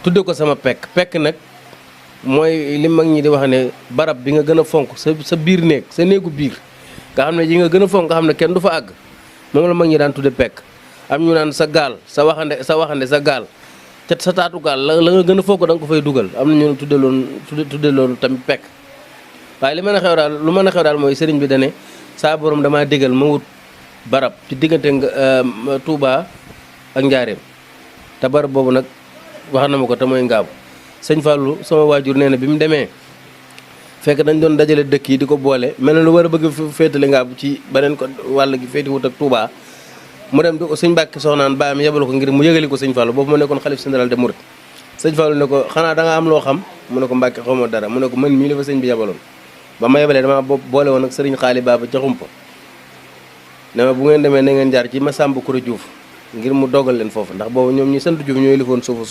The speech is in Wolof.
tudde ko sama pekk nag mooy li mag ñi di wax ne barab bi nga gën a fonk sa biir néeg sa néegu biir nga xam ne yi nga gën a fonk nga xam ne kenn du fa àgg moom la mag ñi daan tudde pekk. am ñu naan sa gaal sa waxande sa gaal ca sa taatu gaal la nga gën a fonk da nga ko fay dugal am na ñu tudde loolu tamit pekk. waaye li mën a xew daal lu mën a xew daal mooy sëriñ bi dane saa borom damaa digal ma wut barab ci diggante Touba ak Njaareem te barab boobu nag wax na ma ko te mooy Ngaabu. sëñ Fallou sama waajur nee na bi mu demee fekk dañ doon dajale dëkk yi di ko boole mel na lu war a bëgg féetale Ngaabu ci beneen ko wàll gi féeti wut ak Touba mu dem di ko sëñ Mbàkke soxnaan baayam yebal ko ngir mu yëgali ko sëñ Fallou boobu mu nekkoon xalif général de Mouride. sëñ Fallou ne ko xanaa da nga am loo xam mu ne ko Mbàkke xaw ma dara mu ne ko man mii la fa sëñ bi yebaloon ba ma yebalee dama boole woon ak sëriñ xaali baaba ca xumpa ne ma bu ngeen demee na ngeen jaar ci Masamba Koura Diouf ngir mu dogal leen foofu ndax boobu ñoom ñi sant Diouf ñooy lifoon suuf